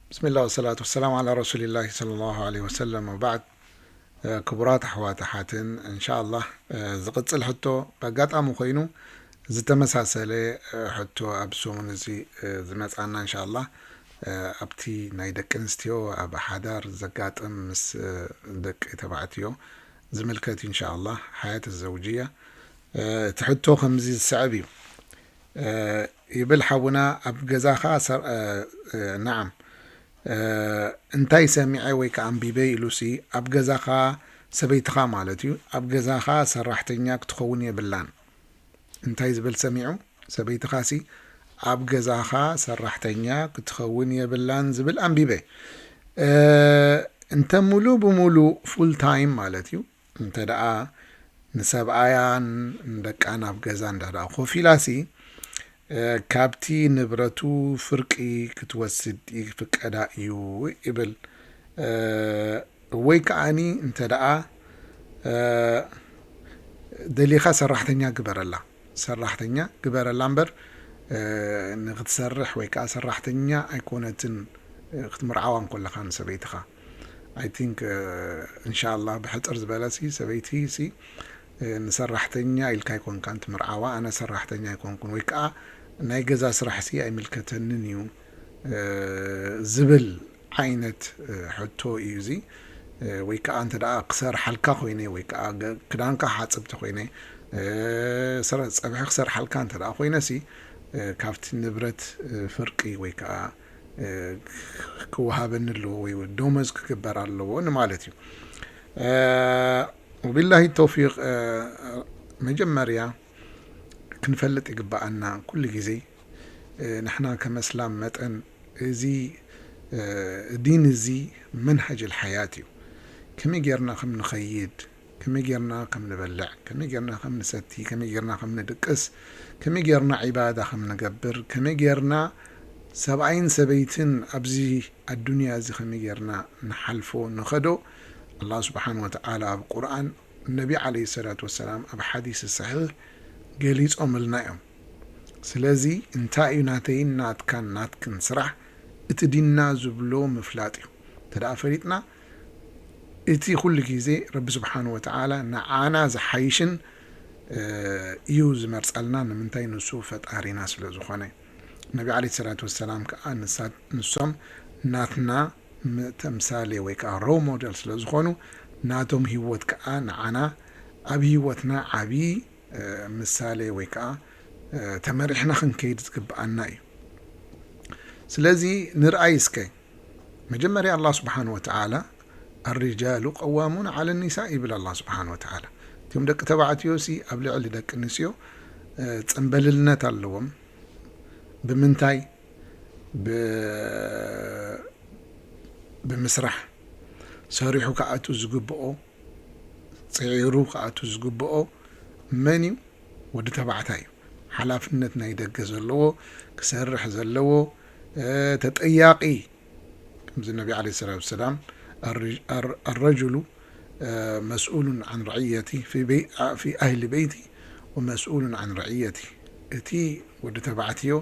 ብስሚላህ ወሰላቱ ወሰላም ዓላ ረሱሊላህ ሰለላሁ ዐለይሂ ወሰለም ወባዕድ። ክቡራት ኣሕዋት ኣሓትን፣ እንሻኣላህ ዝቕፅል ሕቶ ብኣጋጣሚ ኮይኑ ዝተመሳሰለ ሕቶ ኣብ ሰሙን እዚ ዝመፃና፣ እንሻኣላህ ኣብቲ ናይ ደቂ ኣንስትዮ ኣብ ሓዳር ዘጋጥም ምስ ደቂ ተባዕትዮ ዝምልከት እዩ። እንሻኣላህ ሓያት ዘውጅያ፣ እቲ ሕቶ ከምዚ ዝስዕብ እዩ። ይብል ሓውና፣ ኣብ ገዛኻ ሰር-፣ እ፣ እ፣ ነዓም። እ፣ እንታይ ሰሚዐ ወይ ከዓ ኣንቢበ ኢሉሲ፣ ኣብ ገዛኻ ሰበይትኻ ማለት እዩ፣ ኣብ ገዛኻ ሰራሕተኛ ክትኸውን የብላን። እንታይ ዝብል ሰሚዑ? ሰበይትኻሲ ኣብ ገዛኻ ሰራሕተኛ ክትኸውን የብላን ዝብል ኣንቢበ። እ፣ እንተ ሙሉ ብሙሉ ፉል ታይም ማለት እዩ፣ እንተ ደኣ ንሰብኣያን ንደቃን ኣብ ገዛ እንዳ ደኣ ኮፍ ኢላሲ፣ እ፣ ካብቲ ንብረቱ ፍርቂ ክትወስድ ይፍቀዳ እዩ ይብል። እ፣ ወይ ከኣኒ እንተ ደኣ፣ እ፣ ደሊኻ ሰራሕተኛ ግበረላ፣ ሰራሕተኛ ግበረላ እምበር፣ እ፣ ንክትሰርሕ ወይ ከኣ ሰራሕተኛ ኣይኮነትን፣ እ፣ ክትምርዓዋ እንከለኻ ንሰበይትኻ። I think፣ እ፣ እንሻኣላህ ብሕፅር ዝበለሲ ሰበይቲ ሲ፣ እ፣ ንሰራሕተኛ ኢልካ ኣይኮንካን ትምርዓዋ፣ ኣነ ሰራሕተኛ ኣይኮንኩን ወይ ከዓ ናይ ገዛ ስራሕሲ ኣይምልከተንን እዩ፣ እ፣ ዝብል ዓይነት፣ እ፣ ሕቶ እዩ እዚ። እ፣ ወይ ከዓ እንተ ደኣ ክሰርሓልካ ኮይነ ወይ ከዓ ገ-፣ ክዳንካ ሓፅብቲ ኮይነ፣ እ፣ ስረ-፣ ፀብሒ ክሰርሓልካ እንተ ደኣ ኮይነሲ፣ እ፣ ካብቲ ንብረት፣ እ፣ ፍርቂ ወይ ከዓ፣ እ፣ ክወሃበኒ ኣለዎ ወይ ደሞዝ ክግበር ኣለዎ ንማለት እዩ። እ፣ ወቢላሂ ተውፊቅ፣ እ፣ መጀመርያ ክንፈልጥ ይግበኣና ኩሉ ግዜ፣ እ፣ ንሕና ከም ኣስላም መጠን እዚ፣ እ፣ ዲን እዚ መንሃጅ ኣልሓያት እዩ። ከመይ ጌርና ከም ንኸይድ፣ ከመይ ጌርና ከም ንበልዕ፣ ከመይ ጌርና ከም ንሰቲ፣ ከመይ ጌርና ከም ንድቅስ፣ ከመይ ጌርና ዒባዳ ከም ንገብር፣ ከመይ ጌርና ሰብኣይን ሰበይትን ኣብዚ ኣዱንያ እዚ ከመይ ጌርና ንሓልፎ ንኸዶ፣ ኣላህ ስብሓን ወተዓላ ኣብ ቁርኣን፣ ነቢ ዓለይሂ ሰላቱ ወሰላም ኣብ ሓዲስ ሰሒሕ ገሊጾምልና እዮም። ስለዚ እንታይ እዩ ናተይን ናትካን ናትክን ስራሕ? እቲ ዲንና ዝብሎ ምፍላጥ እዩ። እንተ ደኣ ፈሊጥና፣ እቲ ኩሉ ግዜ ረቢ ስብሓን ወተዓላ ንዓና ዝሓይሽን፣ እ፣ እዩ ዝመርጸልና። ንምንታይ? ንሱ ፈጣሪና ስለ ዝኾነ። ነቢ ዓለይሂ ሰላቱ ወሰላም ከዓ ንሳ-፣ ንሶም ናትና ም-፣ ተምሳሌ ወይ ከዓ ሮል ሞዴል ስለ ዝኾኑ፣ ናቶም ህይወት ከዓ ንዓና ኣብ ህይወትና ዓብዪ፣ እ፣ ምሳሌ ወይ ከዓ፣ እ፣ ተመሪሕና ክንከይድ ዝግብኣና እዩ። ስለዚ ንርኣይ እስከ፣ መጀመርያ ኣላህ ስብሓን ወተዓላ፣ "ኣሪጃሉ ቀዋሙን ዓለ ኒሳ" ይብል ኣላህ ስብሓን ወተዓላ። እቲኦም ደቂ ተባዕትዮ ሲ ኣብ ልዕሊ ደቂ ኣንስትዮ፣ እ፣ ጽንበልልነት ኣለዎም። ብምንታይ? ብ-፣ ብምስራሕ፣ ሰሪሑ ክኣቱ ዝግብኦ፣ ጽዒሩ ክኣቱ ዝግብኦ መን እዩ? ወዲ ተባዕታይ እዩ። ሓላፍነት ናይ ደገ ዘለዎ፣ ክሰርሕ ዘለዎ፣ እ፣ ተጠያቂ፣ ከምዚ ነቢ ዓለይሂ ሰላቱ ወሰላም፣ "ኣር-፣ ኣር-፣ ኣረጁሉ፣ እ፣ መስኡሉን ዓን ረዕየቲ ፊ በይ-፣ አ፣ ፊ ኣህሊ በይቲ ወመስኡሉን ዓን ረዕየቲ።" እቲ ወዲ ተባዕትዮ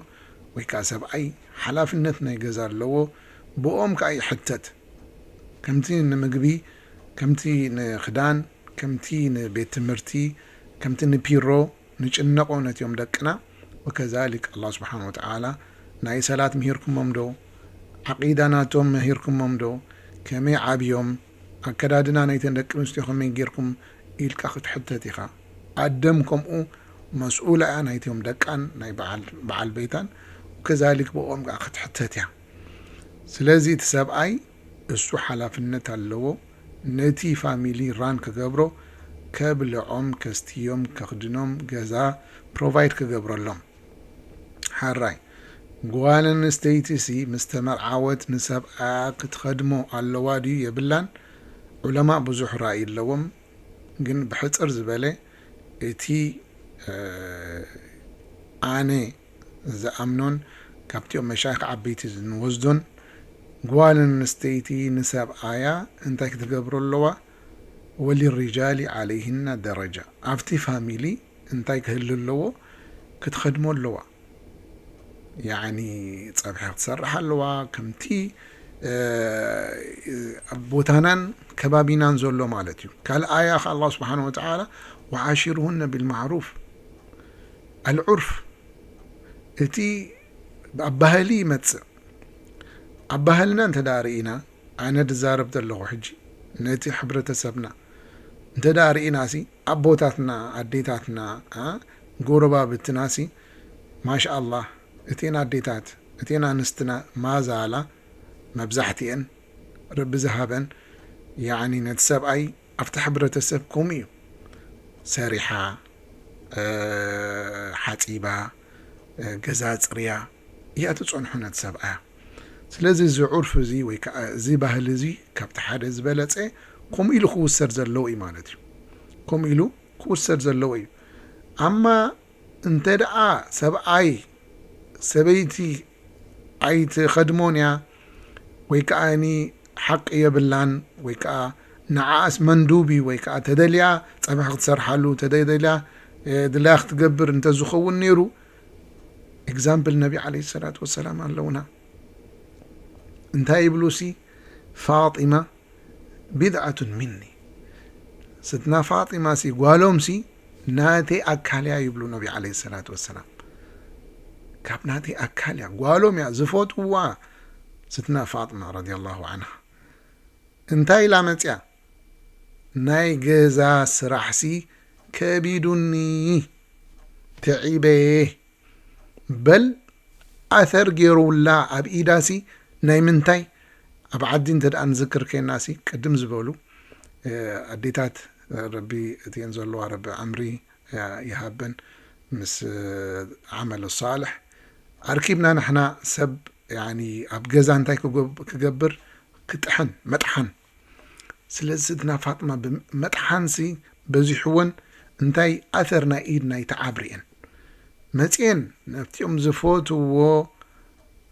ወይ ከዓ ሰብኣይ ሓላፍነት ናይ ገዛ ኣለዎ፣ ብኦም ከዓ ይሕተት። ከምቲ ንምግቢ፣ ከምቲ ንኽዳን፣ ከምቲ ንቤት ትምህርቲ፣ ከምቲ ንፒሮ ንጭነቆ ነቲኦም ደቅና፣ ወከዛሊክ ኣላህ ስብሓን ወተዓላ ናይ ሰላት ምሂርኩሞም ዶ? ዓቂዳ ናቶም ምሂርኩሞም ዶ? ከመይ ዓብዮም? ኣከዳድና ናይተን ደቂ ኣንስትዮ ከመይ ጌርኩም? ኢልካ ክትሕተት ኢኻ። ኣደም ከምኡ መስኡላ እያ ናይቶም ደቃን ናይ በዓል፣ በዓል ቤታን፣ ወከዛሊክ ብኦም ከዓ ክትሕተት እያ። ስለዚ እቲ ሰብኣይ እሱ ሓላፍነት ኣለዎ፣ ነቲ ፋሚሊ ራን ክገብሮ፣ ከብልዖም፣ ከስትዮም፣ ከኽድኖም፣ ገዛ ፕሮቫይድ ክገብረሎም። ሓራይ፣ ጓል ኣንስተይቲ ሲ ምስ ተመርዓወት ንሰብኣያ ክትኸድሞ ኣለዋ ድዩ የብላን? ዑለማእ ብዙሕ ራእይ ኣለዎም፣ ግን ብሕጽር ዝበለ እቲ፣ እ፣ ኣነ ዝኣምኖን ካብቲኦም መሻይኽ ዓበይቲ ንወስዶን፣ ጓል ኣንስተይቲ ንሰብኣያ እንታይ ክትገብሮ ኣለዋ? ወሊሪጃሊ ዓለይሂና ደረጃ። ኣብቲ ፋሚሊ እንታይ ክህሉ ኣለዎ? ክትኸድሞ ኣለዋ። ያዕኒ ጸብሒ ክትሰርሕ ኣለዋ፣ ከምቲ ኣብ ቦታናን ከባቢናን ዘሎ ማለት እዩ። ካልእ ኣያ ከ ኣላህ ስብሓን ወተዓላ ወዓሽርሁነ ቢልማዕሩፍ፣ ኣልዑርፍ፣ እቲ ኣብ ባህሊ ይመጽእ። ኣብ ባህልና እንተ ደኣ ርኢና፣ ኣነ ድዛረብ ዘለኹ ሕጂ ነቲ ሕብረተሰብና እንተ ደኣ ርኢናሲ፣ ኣቦታትና፣ ኣዴታትና፣ ኣ፣ ጎረባብትናሲ፣ ማሻኣላህ፣ እተን ኣዴታት፣ እተን ኣንስትና ማዛላ መብዛሕትኤን ረቢ ዝሃበን፣ ያዕኒ ነቲ ሰብኣይ ኣብቲ ሕብረተሰብ ከምኡ እዩ። ሰሪሓ፣ እ፣ ሓጺባ፣ እ፣ ገዛ ጽርያ እያ ትጸንሖ ነቲ ሰብኣያ። ስለዚ እዚ ዑርፊ እዚ ወይ ከዓ እዚ ባህሊ እዚ ካብቲ ሓደ ዝበለጸ ከምኡ ኢሉ ክውሰድ ዘለዎ እዩ ማለት እዩ። ከምኡ ኢሉ ክውሰድ ዘለዎ እዩ። ኣማ እንተ ደኣ ሰብኣይ ሰበይቲ ኣይትኸድሞን እያ ወይ ከዓኒ ሓቂ የብላን ወይ ከዓ ንዓኣስ መንዱብ እዩ ወይ ከዓ ተደልያ ጸብሒ ክትሰርሓሉ ተደልያ፣ እ፣ ድላያ ክትገብር እንተዝኸውን ነይሩ፣ ኤግዛምፕል ነቢ ዓለይሂ ሰላቱ ወሰላም ኣለውና። እንታይ ይብሉ ሲ? ፋጢማ ቢድዓቱን ሚኒ። ስትና ፋጢማ ሲ ጓሎም ሲ ናተይ ኣካል እያ ይብሉ ነቢ ዓለይሂ ሰላቱ ወሰላም። ካብ ናተይ ኣካል እያ፣ ጓሎም እያ ዝፈትውዋ ስትና ፋጥማ ረዲየላሁ ዓንሃ። እንታይ ኢላ መጽያ? ናይ ገዛ ስራሕ ሲ ከቢዱኒ፣ ተዒበ። በል ኣሰር ገይሩላ ኣብ ኢዳሲ ናይ ምንታይ? ኣብ ዓዲ እንተ ደኣ ንዝክር ኬናሲ ቅድም ዝበሉ፣ እ፣ ኣዴታት፣ ረቢ እቲአን ዘለዋ ረቢ ዕምሪ፣ እ፣ ይሃበን ምስ፣ እ፣ ዓመል ሳልሕ ኣርኪብና ንሕና ሰብ፣ ያኒ ኣብ ገዛ እንታይ ክገብ-፣ ክገብር ክጥሕን መጥሓን። ስለዚ ስድና ፋጥማ ብመጥሓንሲ በዚሕወን እንታይ ኣሰር ናይ ኢድ ናይ ተዓብ ርእየን መጽኤን ነፍቲኦም ዝፈትዎ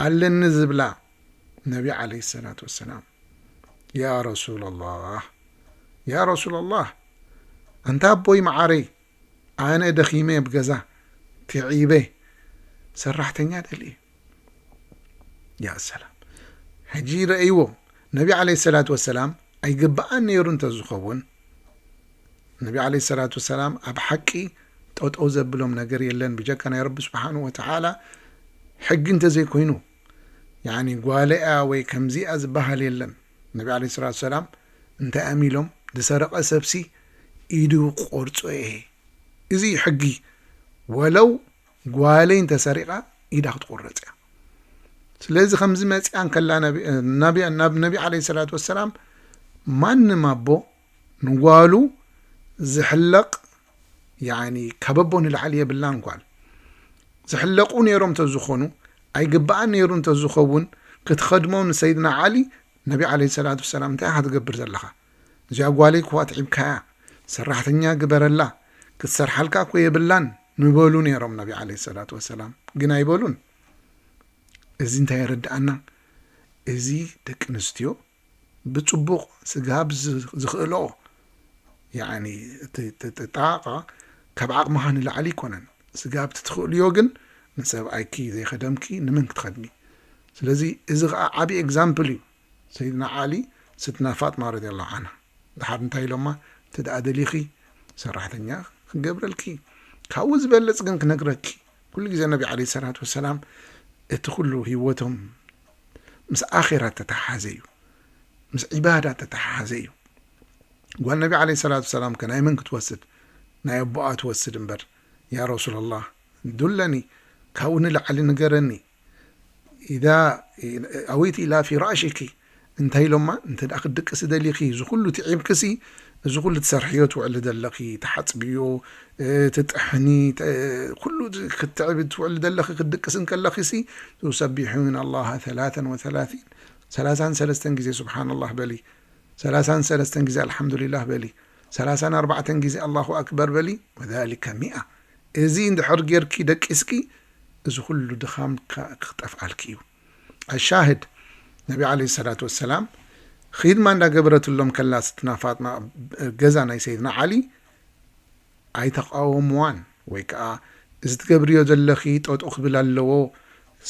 ኣለኒ ዝብላ ነቢ ዓለይሂ ሰላቱ ወሰላም፣ ያ ረሱለላህ፣ ያ ረሱለላህ፣ ኣንታ ኣቦይ መዓረይ፣ ኣነ ደኺመ ኣብ ገዛ ትዒበ ሰራሕተኛ ደልየ። ያ ሰላም። ሕጂ ረእይዎ፣ ነቢ ዓለይሂ ሰላቱ ወሰላም ኣይግብኣን ነይሩ እንተዝኸውን፣ ነቢ ዓለይሂ ሰላቱ ወሰላም ኣብ ሓቂ ጠጠው ዘብሎም ነገር የለን ብጀካ ናይ ረቢ ስብሓንሁ ወተዓላ ሕጊ እንተዘይኮይኑ። ያኒ ጓለያ ወይ ከምዚኣ ዝበሃል የለን። ነቢ ዓለይሂ ሰላቱ ወሰላም እንታይ ኣሚሎም፣ ዝሰረቐ ሰብሲ ኢዱ ቆርጾ እየ። እዚ እዩ ሕጊ። ወለው ጓለይ እንተሰሪቓ ኢዳ ክትቁረጽ እያ። ስለዚ ከምዚ መጺኣ እንከላ ነቢ-፣ ናብ፣ ናብ ነቢ ዓለይሂ ሰላቱ ወሰላም ማንም ኣቦ ንጓሉ ዝሕለቕ፣ ያኒ ካብ ኣቦ ንላዕሊ የብላን ጓል። ዝሕለቑ ነይሮም እንተዝኾኑ፣ ኣይግብኣን ነይሩ እንተዝኸውን፣ ክትኸድሞ ንሰይድና ዓሊ፣ ነቢ ዓለይሂ ሰላቱ ወሰላም እንታይ ኢኻ ትገብር ዘለኻ? እዚኣ ጓለይ እኳ ኣትዒብካያ፣ ሰራሕተኛ ግበረላ፣ ክትሰርሓልካ እኮ የብላን ምበሉ ነይሮም ነቢ ዓለይሂ ሰላቱ ወሰላም። ግን ኣይበሉን። እዚ እንታይ የረድኣና? እዚ ደቂ ኣንስትዮ ብጽቡቕ ስጋብ ዝ-፣ ዝኽእልኦ፣ ያዕኒ እቲ፣ እቲ፣ እቲ ጣቓ ካብ ዓቕምኻ ንላዕሊ ኣይኮነን። ስጋብ እቲ ትኽእልዮ ግን ንሰብኣይኪ ዘይኸደምኪ ንመን ክትኸድሚ? ስለዚ እዚ ኸዓ ዓቢ ኤግዛምፕል እዩ። ሰይድና ዓሊ ስትና ፋጥማ ረዲየላሁ ዓንሃ። ድሓር እንታይ ኢሎማ? "እንተ ደኣ ደሊኺ ሰራሕተኛ ክገብረልኪ፣ ካብኡ ዝበልጽ ግን ክነግረኪ።" ኩሉ ግዜ ነቢ ዓለይሂ ሰላቱ ወሰላም እቲ ኩሉ ህይወቶም ምስ ኣኼራ ተተሓሓዘ እዩ፣ ምስ ዒባዳ ተተሓሓዘ እዩ። ጓል ነቢ ዓለይሂ ሰላቱ ወሰላም ከ ናይ መን ክትወስድ? ናይ ኣቦኣ ትወስድ እምበር፣ "ያ ረሱለላህ፣ ዱለኒ፣ ካብኡ ንላዕሊ ንገረኒ፣ ኢዛ ኣወይቲ ኢላ ፊራሽኪ እንታይ ኢሎማ?" እንተ ደኣ ክትድቅሲ ደሊኺ፣ እዚ ኩሉ ትዒብክሲ፣ እዚ ኩሉ ትሰርሕዮ ትውዕሊ ዘለኺ፣ ትሓጽብዮ፣ እ፣ ትጥሕኒ፣ ተ-፣ ኩሉ ክትዕቢ ትውዕሊ ዘለኺ፣ ክትድቅሲ እንከለኺሲ፣ "ቱሰቢሑን ኣላሃ ሰላተን ወሰላሲን፣ ሰላሳን ሰለስተን ግዜ ሱብሓነላህ በሊ፣ ሰላሳን ሰለስተን ግዜ ኣልሓምዱሊላህ በሊ፣ ሰላሳን ኣርባዕተን ግዜ ኣላሁ ኣክበር በሊ፣ ወዛሊከ ሚኣ። እዚ እንድሕር ጌርኪ ደቂስኪ፣ እዚ ኩሉ ድኻም ከ-፣ ክጠፍኣልኪ እዩ።" ኣሻህድ፣ ነቢ ዓለይሂ ሰላቱ ወሰላም ኺድማ እንዳገበረትሎም ከላ ስትና ፋጥማ ኣብ ገዛ ናይ ሰይድና ዓሊ ኣይተቃወምዋን፣ ወይ ከዓ "እዚ ትገብርዮ ዘለኺ ጠጠው ክብል ኣለዎ፣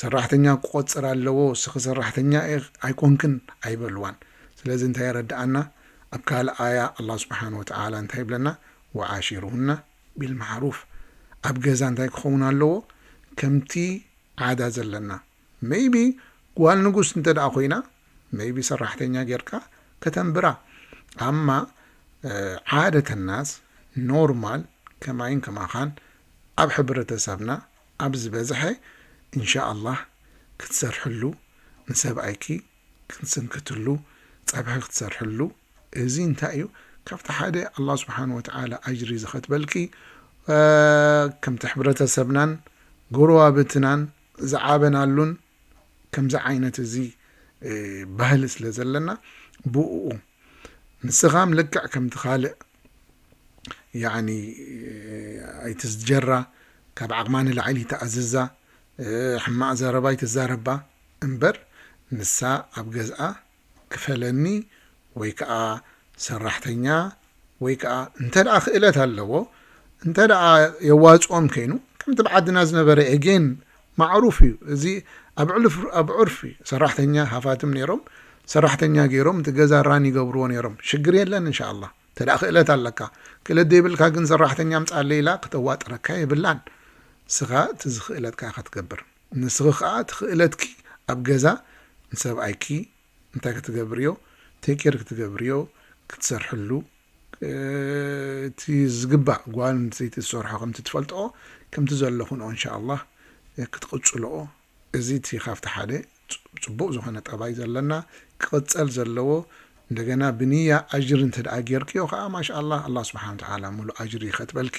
ሰራሕተኛ ክቆጽር ኣለዎ፣ እስኺ ሰራሕተኛ ኢኽ ኣይኮንክን ኣይበልዋን። ስለዚ እንታይ የረድኣና? ኣብ ካልእ ኣያ ኣላህ ስብሓን ወተዓላ እንታይ ይብለና? ወዓሺሩሁና ቢልማዕሩፍ። ኣብ ገዛ እንታይ ክኸውን ኣለዎ? ከምቲ ዓዳ ዘለና። ሜይቢ ጓል ንጉስ እንተ ደኣ ኮይና፣ ሜይቢ ሰራሕተኛ ጌርካ ከተንብራ። ኣማ ዓደተናስ ኖርማል ከማይን ከማኻን ኣብ ሕብረተሰብና ኣብ ዝበዝሐ እንሻኣላህ ክትሰርሕሉ፣ ንሰብኣይኪ ክትስንክትሉ፣ ጸብሒ ክትሰርሕሉ፣ እዚ እንታይ እዩ? ካብቲ ሓደ ኣላህ ስብሓን ወተዓላ ኣጅሪ ዝኸትበልኪ፣ ከምቲ ሕብረተሰብናን ጎረባብትናን ዝዓበናሉን ከምዚ ዓይነት እዚ ባህሊ ስለ ዘለና ብእኡ ንስኻም ልክዕ ከምቲ ካልእ ያኒ ኣይትስጀራ፣ ካብ ዓቕማ ንላዕሊ ተኣዝዛ፣ ሕማቕ ዘረባ ኣይትዛረባ እምበር ንሳ ኣብ ገዝኣ ክፈለኒ ወይ ከዓ ሰራሕተኛ ወይ ከዓ እንተ ደኣ ክእለት ኣለዎ፣ እንተ ደኣ የዋፅኦም ከይኑ ከምቲ ብዓድና ዝነበረ ኤጌን ማዕሩፍ እዩ። እዚ ኣብ ዕልፍ-፣ ኣብ ዑርፊ ሰራሕተኛ ሃፋትም ነይሮም፣ ሰራሕተኛ ገይሮም እቲ ገዛ ራን ይገብርዎ ነይሮም። ሽግር የለን እንሻኣላ። እንተ ደኣ ክእለት ኣለካ፣ ክእለት ዘይብልካ ግን ሰራሕተኛ ኣምፅኣለይ ኢላ ክተዋጥረካ የብላን። ንስኻ እቲ ዝኽእለትካ ኢኻ ትገብር። ንስኺ ከዓ እቲ ክእለትኪ ኣብ ገዛ ንሰብኣይኪ እንታይ ክትገብርዮ፣ ቴኬር ክትገብርዮ፣ ክትሰርሕሉ፣ እቲ ዝግባእ ጓል ኣንስተይቲ ዝሰርሖ ከምቲ ትፈልጥኦ፣ ከምቲ ዘለኹንኦ እንሻኣላህ ክትቕፅልኦ። እዚ እቲ ካብቲ ሓደ ጽ-፣ ጽቡቕ ዝኾነ ጠባይ ዘለና ክቕጸል ዘለዎ። እንደገና ብንያ ኣጅሪ እንተ ደኣ ጌርክዮ ከኣ ማሻኣላህ ኣላህ ስብሓን ወተዓላ ሙሉእ ኣጅሪ ይኸትበልኪ።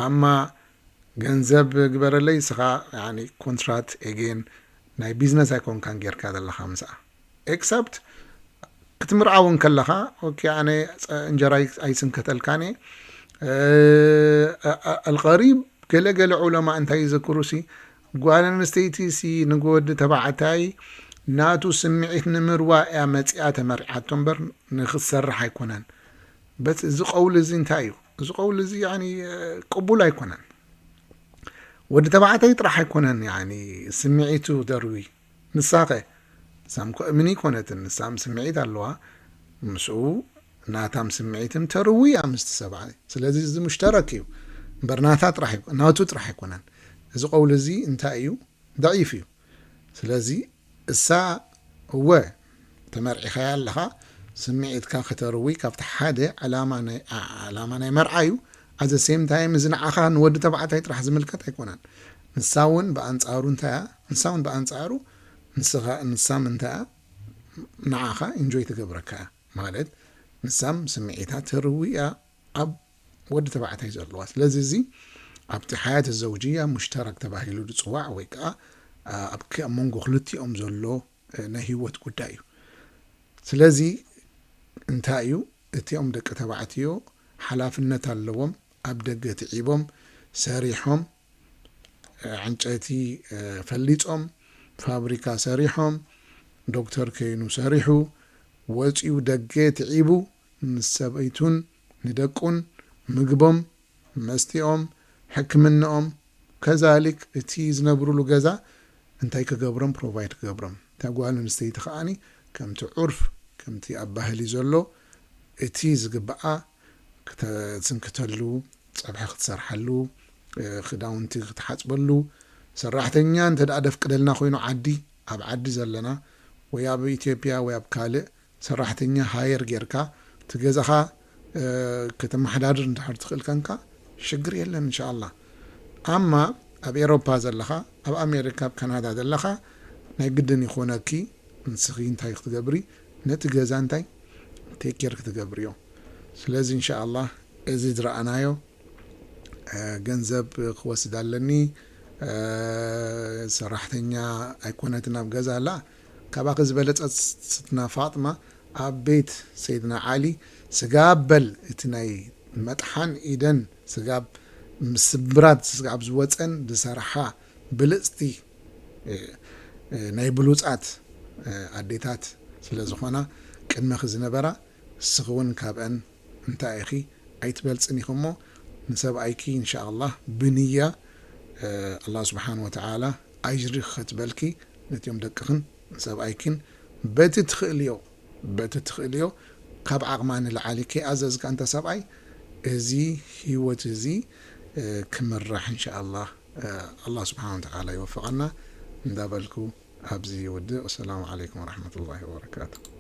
ኣማ ገንዘብ ግበረለይ እስኻ ያኒ ኮንትራት ኤጌን ናይ ቢዝነስ ኣይኮንካን ጌርካ ዘለኻ ምስኣ። ኤክሰፕት ክትምርዓው እንከለኻ፣ ኦኬ፣ ኣነ ጸ-፣ እንጀራ ኣይ-፣ ኣይስንከተልካን እየ። እ፣ አ-፣ አ-፣ ኣልቀሪብ ገለ ገለ ዑለማ እንታይ ይዘክሩ ሲ፣ ጓል ኣንስተይቲ ሲ ንወዲ ተባዕታይ ናቱ ስምዒት ንምርዋ እያ መጺኣ ተመርዓቶ እምበር ንኽትሰርሕ ኣይኮነን። በት እዚ ቀውሊ እዚ እንታይ እዩ? እዚ ቀውሊ እዚ ያኒ፣ እ፣ ቅቡል ኣይኮነን። ወዲ ተባዕታይ ጥራሕ ኣይኮነን ያኒ ስምዒቱ ደርዊ። ንሳኸ? ንሳም ኮ እምኒ ኣይኮነትን፣ ንሳም ስምዒት ኣለዋ። ምስኡ ናታም ስምዒትም ተርዊ እያ ምስቲ ሰብኣይ። ስለዚ እዚ ሙሽተረክ እዩ። እምበር ናታ ጥራሕ ኣይኮ-፣ ናቱ ጥራሕ ኣይኮነን። እዚ ቀውሊ እዚ እንታይ እዩ? ደዒፍ እዩ። ስለዚ እሳ እወ ተመርዒኻያ ኣለኻ፣ ስምዒትካ ከተርዊ ካብቲ ሓደ ዕላማ ናይ፣ ዓ-፣ ዕላማ ናይ መርዓ እዩ። ኣዘ ሴም ታይም እዚ ንዓኻ ንወዲ ተባዕታይ ጥራሕ ዝምልከት ኣይኮነን። ንሳ እውን ብኣንጻሩ እንታይ እያ? ንሳ እውን ብኣንጻሩ ንስኻ፣ ንሳም እንታይ እያ? ንዓኻ ኢንጆይ ትገብረካ እያ። ማለት ንሳም ስምዒታ ተርዊ እያ ኣብ ወዲ ተባዕታይ ዘለዋ። ስለዚ እዚ ኣብቲ ሓያት ዘውጅያ ሙሽተረክ ተባሂሉ ዝጽዋዕ ወይ ከኣ፣ አ፣ ኣብ ክ-፣ ኣብ መንጎ ክልቲኦም ዘሎ፣ እ፣ ናይ ህይወት ጉዳይ እዩ። ስለዚ እንታይ እዩ? እቲኦም ደቂ ተባዕትዮ ሓላፍነት ኣለዎም። ኣብ ደገ ትዒቦም፣ ሰሪሖም፣ እ፣ ዕንጨይቲ፣ እ፣ ፈሊጾም፣ ፋብሪካ ሰሪሖም፣ ዶክተር ከይኑ ሰሪሑ፣ ወጺኡ ደገ ትዒቡ፣ ንሰበይቱን ንደቁን ምግቦም፣ መስትኦም፣ ሕክምንኦም፣ ከዛሊክ እቲ ዝነብሩሉ ገዛ እንታይ ክገብሮም ፕሮቫይድ ክገብሮም። እታ ጓል ኣንስተይቲ ከኣኒ ከምቲ ዑርፍ፣ ከምቲ ኣብ ባህሊ ዘሎ እቲ ዝግብኣ ክተስንክተሉ፣ ጸብሒ ክትሰርሓሉ፣ እ፣ ክዳውንቲ ክትሓጽበሉ፣ ሰራሕተኛ እንተ ደኣ ደፍቅደልና ኮይኑ ዓዲ፣ ኣብ ዓዲ ዘለና ወይ ኣብ ኢትዮጵያ ወይ ኣብ ካልእ ሰራሕተኛ ሃየር ጌርካ እቲ ገዛኻ፣ እ፣ ከተመሓዳድር እንድሕር ትኽእል ከንካ ሽግር የለን እንሻኣላ። ኣማ ኣብ ኤሮፓ ዘለኻ፣ ኣብ ኣሜሪካ፣ ኣብ ካናዳ ዘለኻ ናይ ግድን ይኾነኪ ንስኺ እንታይ ክትገብሪ፣ ነቲ ገዛ እንታይ ቴክ ኬር ክትገብርዮ። ስለዚ እንሻኣላ እዚ ዝረኣናዮ፣ እ፣ ገንዘብ ክወስድ ኣለኒ፣ እ፣ ሰራሕተኛ ኣይኮነትን ኣብ ገዛ ኣላ። ካባኺ ዝበለጸት ስትና ፋጥማ ኣብ ቤት ሰይድና ዓሊ ስጋብ በል እቲ ናይ መጥሓን ኢደን ስጋብ ምስብራት ስጋብ ዝወጸን ዝሰርሓ ብልጽቲ፣ እ፣ እ፣ ናይ ብሉጻት፣ እ፣ ኣዴታት ስለ ዝኾና ቅድመኺ ዝነበራ እስኺ እውን ካብአን እንታይ ኢኺ ኣይትበልጽን ኢኺ እሞ ንሰብኣይኪ እንሻኣላህ ብንያ፣ እ፣ ኣላህ ስብሓን ወተዓላ ኣጅሪ ክትበልኪ ነቲኦም ደቅኽን ሰብኣይኪን በቲ ትኽእልዮ በቲ ትኽእልዮ ካብ ዓቕማ ንላዓሊ ከይኣዘዝካ እንተ ሰብኣይ እዚ ህይወት እዚ ክምራሕ እንሻኣላህ ኣላህ ስብሓን ወተዓላ ይወፍቐና እንዳበልኩ ኣብዚ ይውድእ። ወሰላሙ ዓለይኩም ወረሕመቱላሂ ወበረካቱ።